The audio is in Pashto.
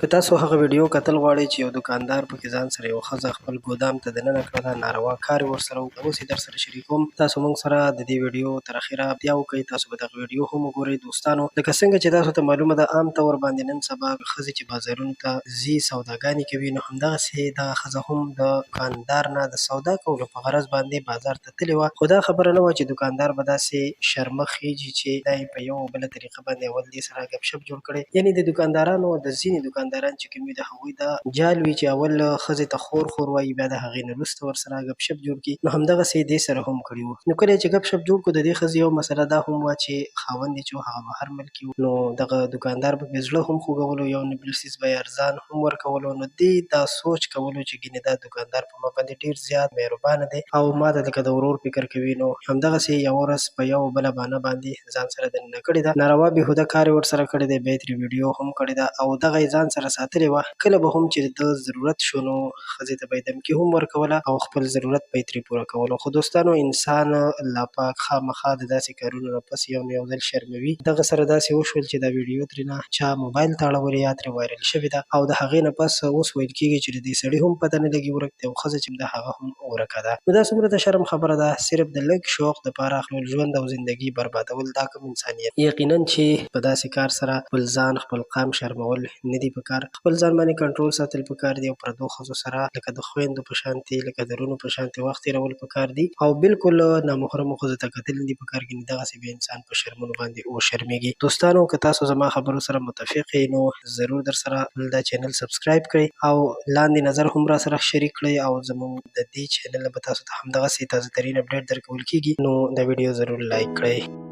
که تاسو هغه ویډیو کتل غواړئ چې یو دوکاندار پکې ځان سره یوه ښځه خپل ګودام ته دننه کړله، ناروا کار یې ورسره وکړ، اوس یې درسره شریکوم. تاسو موږ سره د دې ویډیو تر اخره بیا وکړئ، تاسو به دغه ویډیو هم وګورئ. دوستانو لکه څنګه چې تاسو ته معلومه ده، عام طور باندې نن سبا ښځې چې بازارونو ته ځي سوداګانې کوي، نو همدغسې دغه ښځه هم د دوکاندار نه د سودا کولو په غرض باندې بازار ته تللې وه. خو دا خبره نه وه چې دوکاندار به داسې شرمښ خیژي چې دا یې په یو بله طریقه باندې اول دې سره ګپ شپ جوړ کړي. یعنی د دوکاندارانو د ځینې دوکانداران چې کوم وي د هغوی دا جال وي چې اول ښځې ته خور خور وایي، بیا د هغې نه وروسته ورسره ګپ شپ جوړ کړي. نو همدغسې دې سره هم کړي وو. نو کله چې ګپ شپ جوړ کړو، د دې ښځې یو مسله دا هم وه چې خاوند یې چې هغه بهر ملک کې، نو دغه دوکاندار به پې زړه هم خوږولو، یو نه بل څیز به یې ارزان هم ورکولو. نو دې دا سوچ کولو چې ګینې دا دوکاندار په ما باندې ډېر زیات مهربانه دی او ما ته لکه د ورور فکر کوي. نو همدغسې یوه ورځ په یو بله بانه باندې ځان سره دننه کړې ده، ناروا بېهوده کار یې ورسره کړی دی، بیا یې ترې ویډیو هم کړې ده او دغه یې ځان سره ساتلې وه. کله به هم چې د ده ضرورت شو نو ښځې ته به یې دمکي هم ورکوله او خپل ضرورت به یې ترې پوره کولو. خو دوستانو، انسان الله پاک خامخا د داسې کارونو نه پس یو نه یو ځل شرموي. دغه سره داسې وشول چې دا ویډیو ترېنه چا موبایل ته اړولې یا ترې وایرل شوې ده او د هغې نه پس اوس ویل کېږي چې د دې سړي هم پته نه لګي، ورک دی، او ښځه چې ده هغه هم ورکه ده. نو دا څومره د شرم خبره ده، صرف د لږ شوق دپاره خپل ژوند او زندګي بربادول، دا کوم انسانیت؟ یقینا چې په داسې کار سره خپل ځان خپل قام شرمول نه دي پکار. خپل ځان باندې کنټرول ساتل پکار دي او پردو ښځو سره لکه د خویندو په شانتې، لکه د رونو په شانتې وخت تېرول پکار دي او بالکل نامحرمو ښځو ته کتل نه دي پکار، ګنې دغسې به انسان په شرمونو باندې وشرمېږي. دوستانو، که تاسو زما خبرو سره متفق یئ نو ضرور درسره خپل دا چینل سبسکرایب کړئ او لاندې نظر هم راسره شریک کړئ او زموږ د دې چینل نه به تاسو ته همدغسې تازه ترین اپډیټ درکول کیږي، نو دا ویډیو ضرور لایک کړئ.